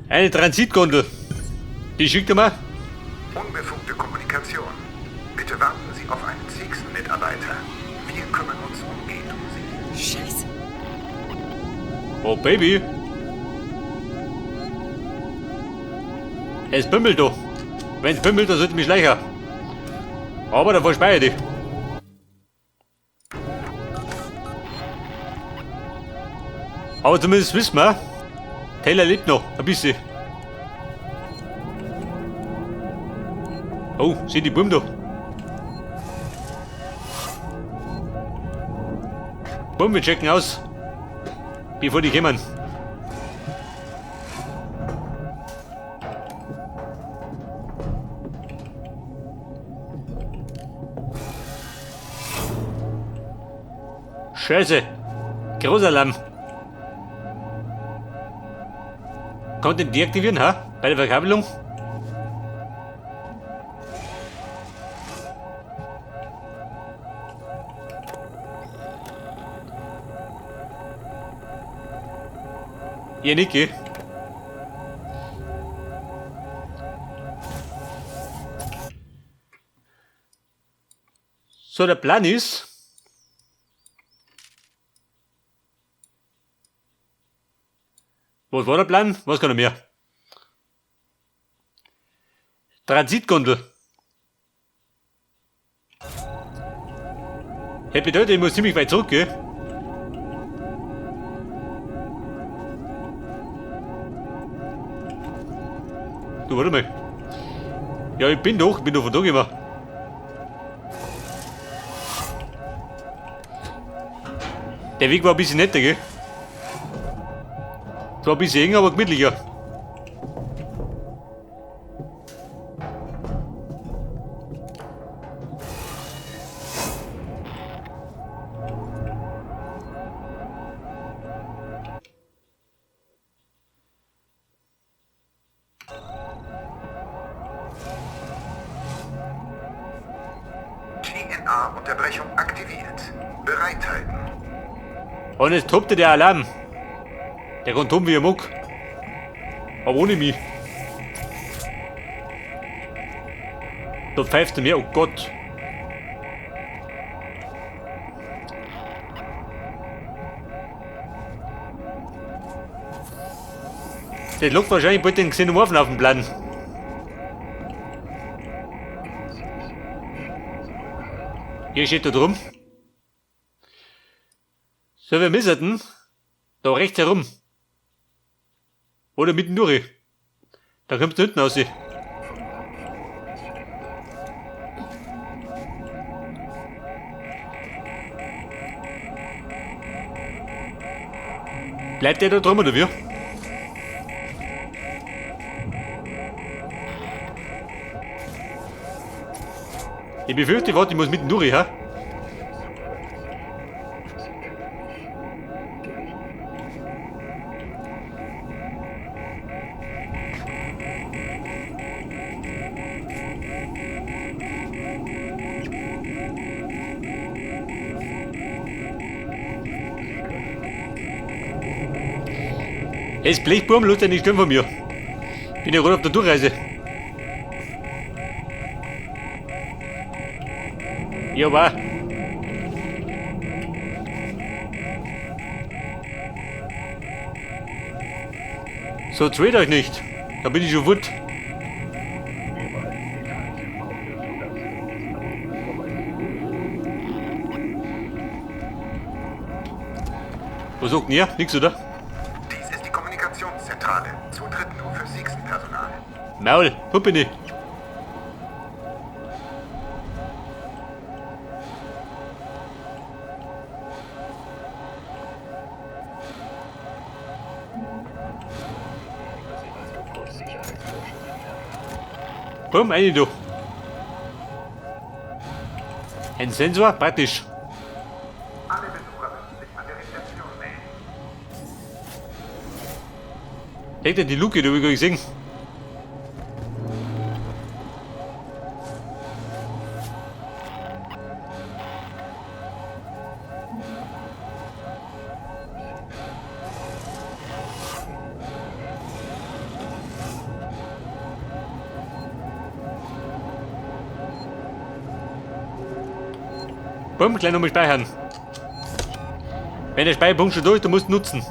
Eine Transitgondel. Die schickt er mir. Unbefugte Kommunikation. Bitte warten Sie auf einen Seegson-Mitarbeiter. Wir kümmern uns umgehend um Sie. Scheiße. Oh Baby. Es bimmelt doch. Wenn's bimmelt, dann sollte ich mich schleichen. Aber davor speichere ich. Aber zumindest wissen wir, Taylor lebt noch ein bisschen. Oh, sieh die Bum da. Bum, wir checken aus. Bevor die kommen. Scheiße. Großer Lamm. Kann man den deaktivieren, ha? Bei der Verkabelung? Ja, Niki. So, der Plan ist. Was war der Plan? Was kann er mehr? Transitgondel. Hey, bedeutet, ich muss ziemlich weit zurück, gell? Du, warte mal. Ja, ich bin doch von da gekommen. Der Weg war ein bisschen netter, gell? Zwar ein bisschen enger, aber gemütlicher. TNA-Unterbrechung aktiviert. Bereithalten. Und jetzt toppte der Alarm. Der kommt um wie ein Muck. Aber ohne mich. Da pfeift er mir, oh Gott. Der lockt wahrscheinlich bald den Xenomorphen auf den Plan. Hier steht da drum. So, wir müssen da rechts herum. Oder mitten durch. Da kommst du hinten raus. Bleibt der da drum oder wie? Ich befürchte, warte, ich muss mitten durch, ha? Es Blechburm, lass dich nicht stören von mir. Bin ja gerade auf der Durchreise. Ja, war. So, dreht euch nicht. Da bin ich schon wut. Was sagt denn ihr? Nix, oder? Dies ist die Kommunikationszentrale. Zutritt nur für Seegson-Personal. Maul, Puppe nicht. Komm, rein du. Ein Sensor, praktisch. Alle Besucher müssen sich an der Rezeption melden. Denkt an die Luke, die hab ich gar nicht gesehen. Bumm, gleich nochmal speichern. Wenn der Speicherpunkt schon durch ist, dann musst du nutzen.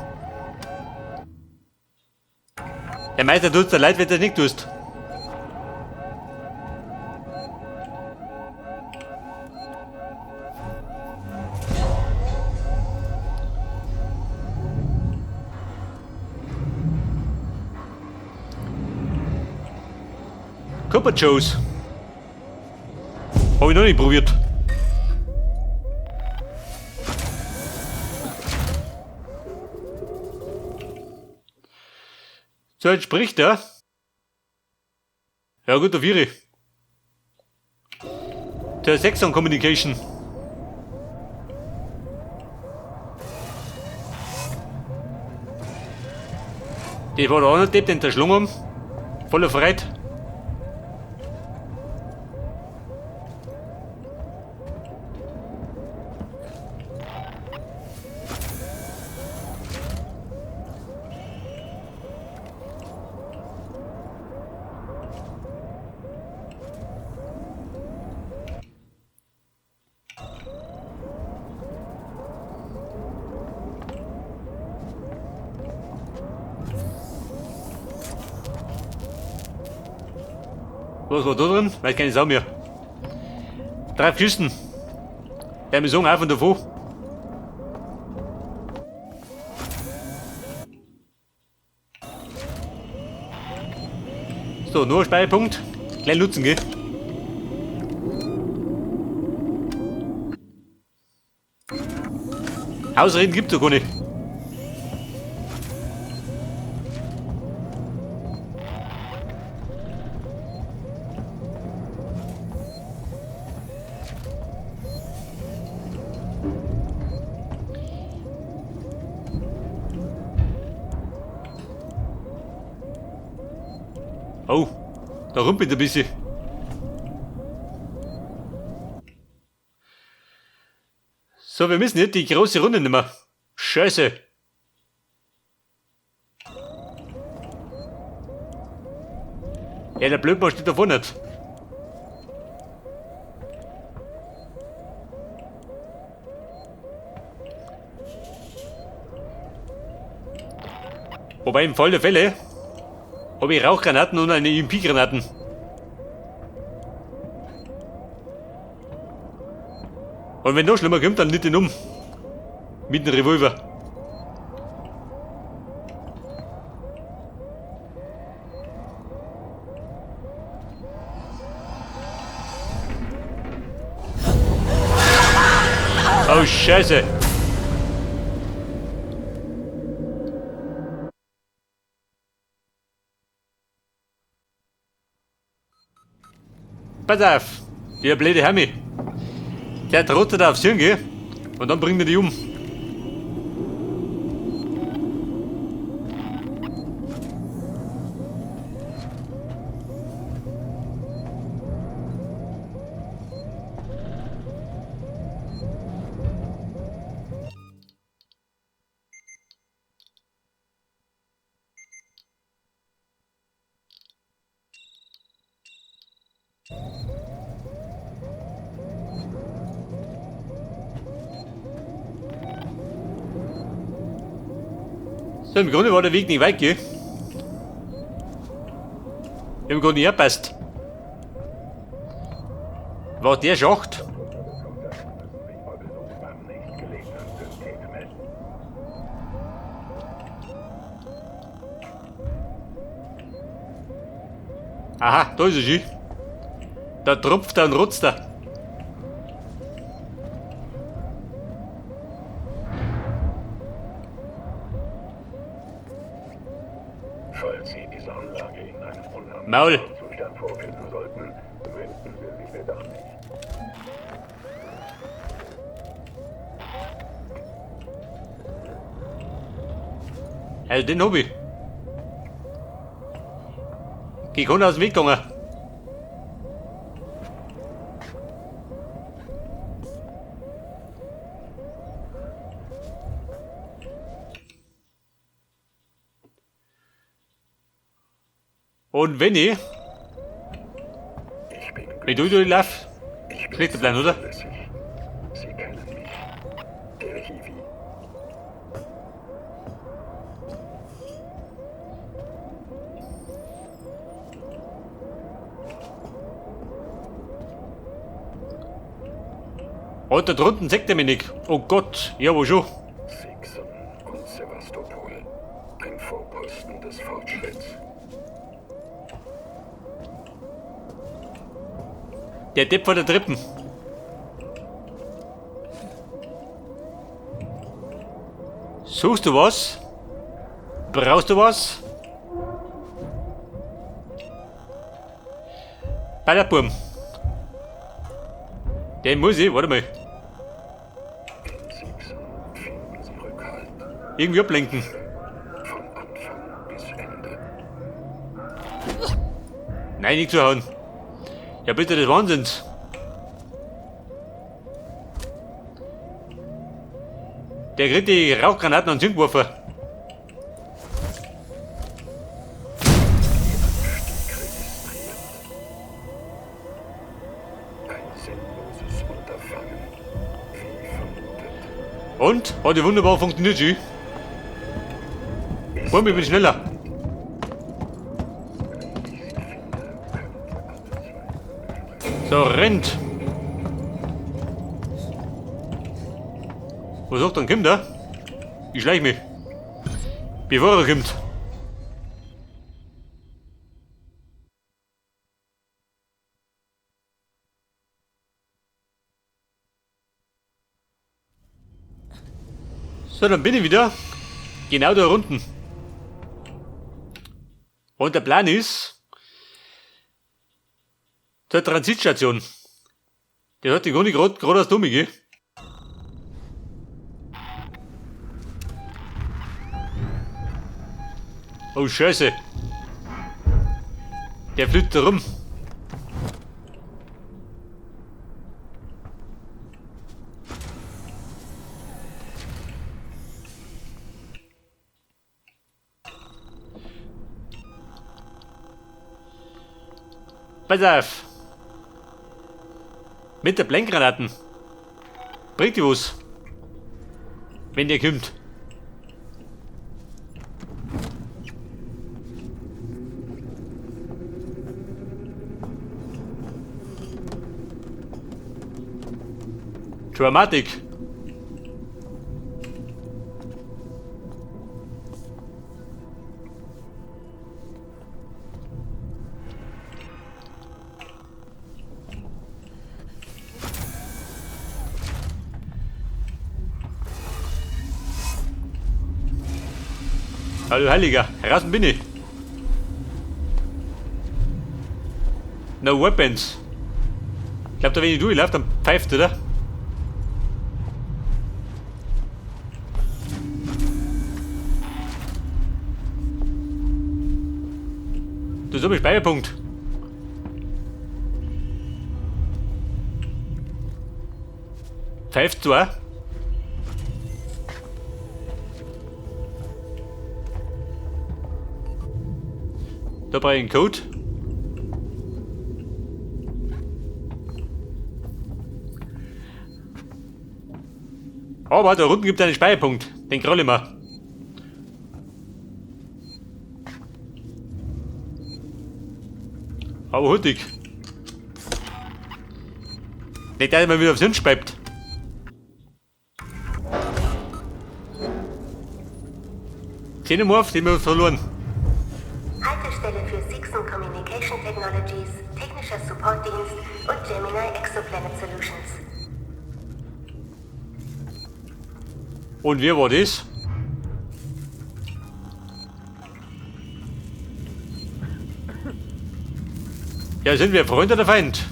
Der Meister tut's dir leid, wenn du das nicht tust. Copper Joes. Hab ich noch nicht probiert. So, jetzt spricht er. Ja gut, der Vieri. Der Sexon Communication. Die war da auch noch Depp, den zerschlungen. Voller Freude. Was war da drin? Weiß keine Sau mehr. 3 Füßen. Der mir sagen, auf und davon. So, nur ein Speicherpunkt. Gleich nutzen, gell? Ausreden gibt's doch gar nicht. Oh, da rumpelt ein bisschen. So, wir müssen jetzt die große Runde nehmen. Scheiße. Ja, der Blödmann steht davor nicht. Wobei im Fall der Fälle habe ich Rauchgranaten und eine E M P-Granaten. Und wenn noch schlimmer kommt, dann nicht den um. Mit dem Revolver. Oh Scheiße. Pass auf, der blöde Hermi. Der trottet aufs Hirn, gell? Und dann bringt er die um. So, im Grunde war der Weg nicht weit, gell? Ich hab gar nicht herpasst. War der Schacht? Aha, da ist er schon. Da tropft er und rotzt er. Falls Sie diese Anlage in einem unheimlichen Maul. Zustand vorfinden sollten, wenden Sie sich bitte an mich. Also den hab ich. Ich kann aus dem Weg gegangen. Und wenn ich Ich bin Wenn du durchlauf, Ich bin schlechter Plan, oder? zuverlässig. Sie Und da drunten sieht er mich nicht. Oh Gott, ja, wo schon? Seegson und Sevastopol. Ein Vorposten des Fortschritts. Der Depp vor der Treppen. Suchst du was? Brauchst du was? Bei der Burm. Den muss ich, warte mal. In Seegson finden Sie Rückhalt. Irgendwie ablenken. Von Anfang bis Ende. Nein, nicht zuhauen. Ja, bitte, des Wahnsinns. Der kriegt die Rauchgranaten und Zündwürfe. Anstieg registriert. Ein sinnloses Unterfangen. Wie vermutet. Und? Hat ja wunderbar funktioniert, G. Burm, ich bin schneller. So, rennt. Wo sagt dann, kommt er? Ich schleich mich. Bevor er kommt. So, dann bin ich wieder. Genau da unten. Und der Plan ist, zur Transitstation. Der hat die Grunde grad aus Dummi, gell? Oh Scheiße. Der fliegt da rum. Pass auf. Mit der Blendgranaten. Bringt die was. Wenn der kommt. Dramatik. Hallo Heiliger, heraus bin ich. No weapons. Ich glaub, da wenn ich durchlaufe, dann pfeift, oder? Das ist aber Speicherpunkt. Pfeift zwar. Da brauche ich einen Code. Aber da unten gibt es einen Speicherpunkt. Den kroll ich mir. Aber hurtig. Nicht, dass man wieder aufs Hirn speibt. Xenomorph, den wir verloren. Haltestelle für Seegson Communication Technologies, technischer Supportdienst und Gemini Exoplanet Solutions. Und wer war das? Ja, sind wir Freund oder Feind?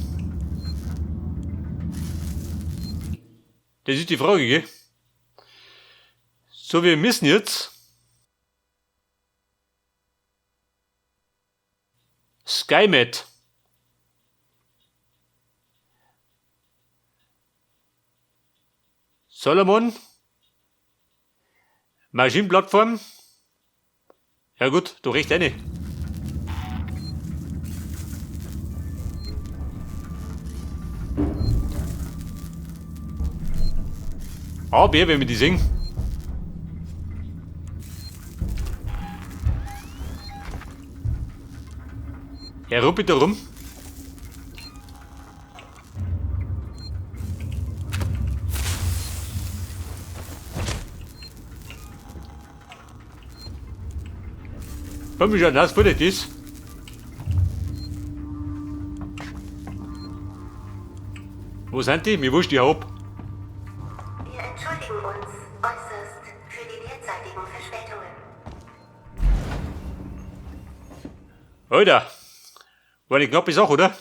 Das ist die Frage, gell? So, wir müssen jetzt Skymet. Solomon. Maschinenplattform. Ja gut, du recht eine. A, B, wenn wir die sehen. Ja, rupp bitte rum. Komm, wie schaut denn aus? Wo das? Wo sind die? Mir wurscht die ab. Wir entschuldigen uns äußerst für die derzeitigen Verspätungen. Alter! War eine knappe Sache, oder?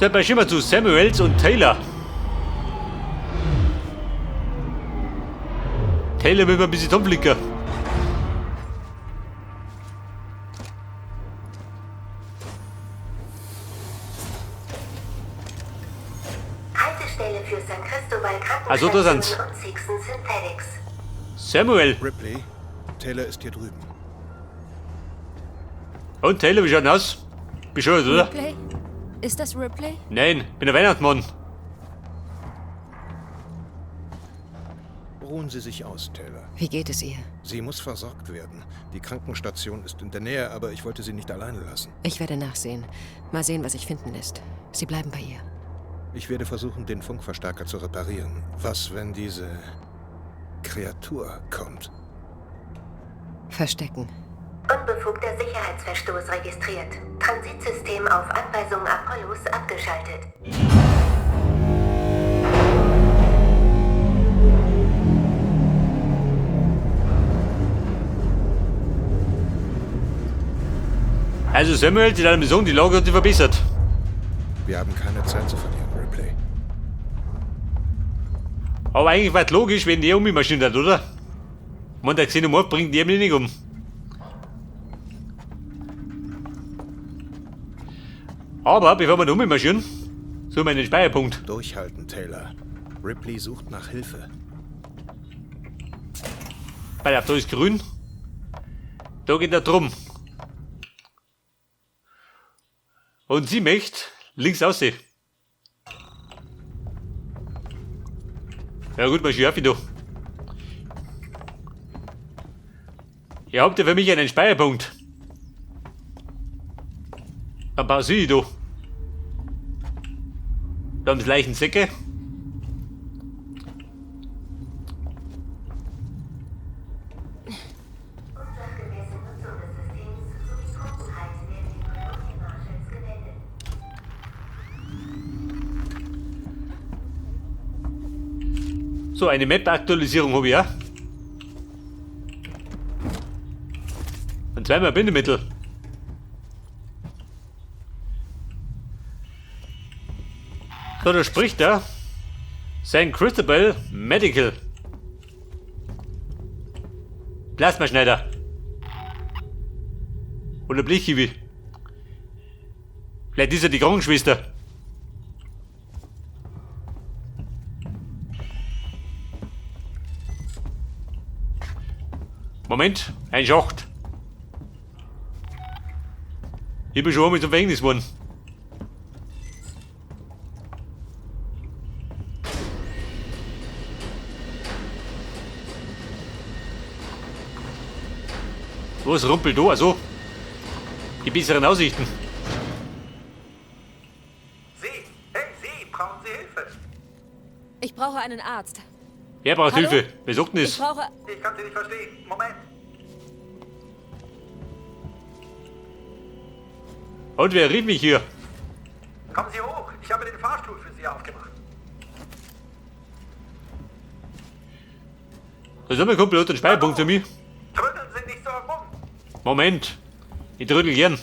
So, bei Schimmer zu Samuels und Taylor. Taylor will mal ein bisschen zusammenflicken. Haltestelle für San Cristobal Also, da sind's. Krankenstation und Seegson Synthetics. Samuel. Ripley, Taylor ist hier drüben. Und Taylor, wie schaut denn aus? Bescheuert, oder? Ripley? Ist das Ripley? Nein, bin der Weihnachtsmann. Ruhen Sie sich aus, Taylor. Wie geht es ihr? Sie muss versorgt werden. Die Krankenstation ist in der Nähe, aber ich wollte sie nicht alleine lassen. Ich werde nachsehen. Mal sehen, was sich finden lässt. Sie bleiben bei ihr. Ich werde versuchen, den Funkverstärker zu reparieren. Was, wenn diese Kreatur kommt? Verstecken. Unbefugter Sicherheitsverstoß registriert. Transitsystem auf Anweisung Apollos abgeschaltet. Also Samuel, die deine die Lage hat sich verbessert. Wir haben keine Zeit zu verlieren, Ripley. Aber eigentlich war es logisch, wenn die ummarschiert hat, oder? Man, der Xenomorph bringt die eben nicht um. Aber bevor wir da ummarschieren, suchen wir einen Speicherpunkt. Durchhalten, Taylor. Ripley sucht nach Hilfe. Weil da ist grün. Da geht er drum. Und sie möchte links aussehen. Ja gut, mal schön da. Ihr habt ja für mich einen Speicherpunkt. Dann pausiere ich da. Da haben sie leichten Säcke. Unsachgemäße Nutzung des Systems sowie Trunkenheit werden den Columbia Marshals gemeldet. So, eine Map-Aktualisierung habe ich auch. Und zweimal Bindemittel. So, da spricht er. San Cristobal Medical. Plasmaschneider. Oder Blechkiwi. Vielleicht ist er die Krankenschwester. Moment, ein Schacht. Ich bin schon einmal zum Verhängnis geworden. Was rumpelt da? Also, die besseren Aussichten. Sie! Hey, Sie! Brauchen Sie Hilfe? Ich brauche einen Arzt. Wer braucht Hallo? Hilfe? Wer sagt denn Ich das? brauche... Ich kann Sie nicht verstehen. Moment. Und wer rief mich hier? Kommen Sie hoch. Ich habe den Fahrstuhl für Sie aufgemacht. Da ist mein Kumpel hat einen Speicherpunkt für mich. Trödeln Sie nicht so herum. Moment. Ich trödel gern.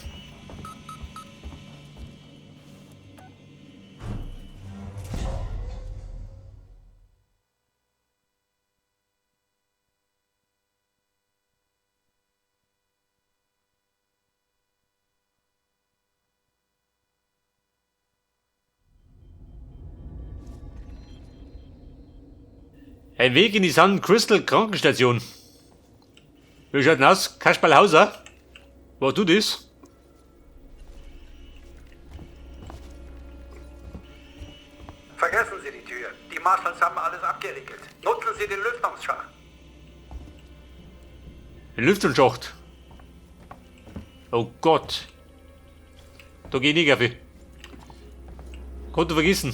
Ein Weg in die San Crystal Krankenstation. Wie schaut denn aus? Kasperl Hauser? War du das? Vergessen Sie die Tür. Die Marshals haben alles abgeriegelt. Nutzen Sie den Lüftungsschacht. Ein Lüftungsschacht. Oh Gott. Da geh ich nicht auf. Konnt du vergessen.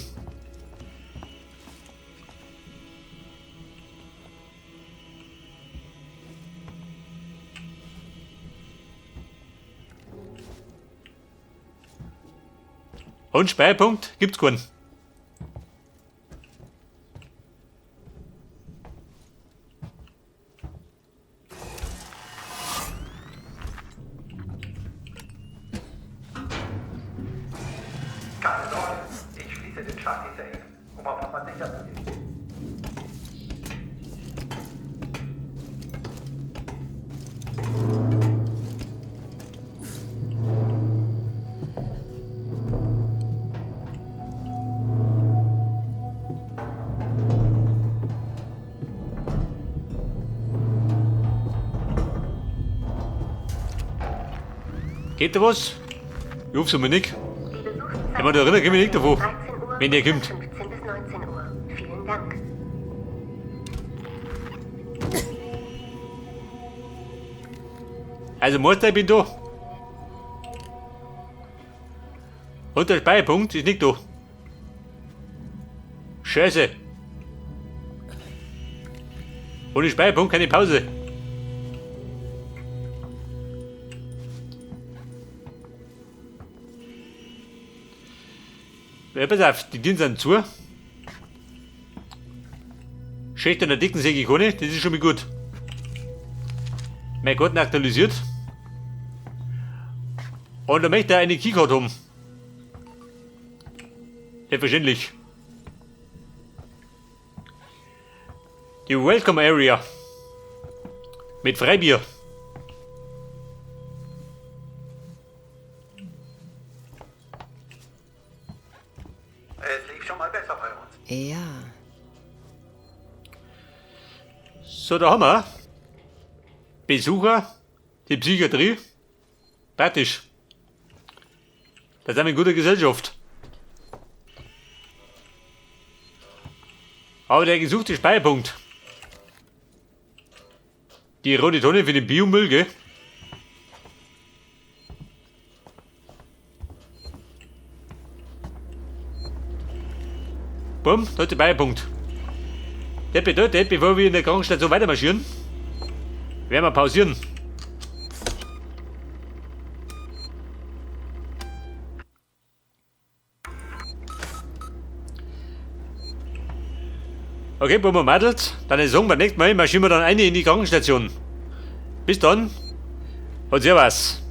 Und Speicherpunkt gibt's keinen. Keine Sorge, ich schließe den Schacht hinter Ihnen, um auf Nummer sicher zu gehen. Geht da was? Ich hof's einmal nicht. Die Besuchszeit Ich meine, da erinnere ich mich nicht davon, 13 Uhr wenn der kommt. 15 bis 19 Uhr. Vielen Dank. Also Meister, ich bin da. Und der Speicherpunkt ist nicht da. Scheiße. Ohne Speicherpunkt keine Pause. Ja, pass auf, die Dienen sind zu. Schlecht an der dicken Säge ich keine, das ist schon mal gut. Mein Garten aktualisiert. Und da möchte er eine Keycard haben. Selbstverständlich. Die Welcome Area. Mit Freibier. Es lief schon mal besser bei uns. Ja. So, da haben wir Besucher, die Psychiatrie. Praktisch. Da sind wir in guter Gesellschaft. Aber der gesuchte Speicherpunkt. Die rote Tonne für den Biomüll, gell? Bumm, da ist der Speicherpunkt. Das bedeutet, bevor wir in der Krankenstation weitermarschieren, werden wir pausieren. Okay, Buben und Mädels, dann ist es beim nächsten Mal marschieren wir dann eine in die Krankenstation. Bis dann und servus.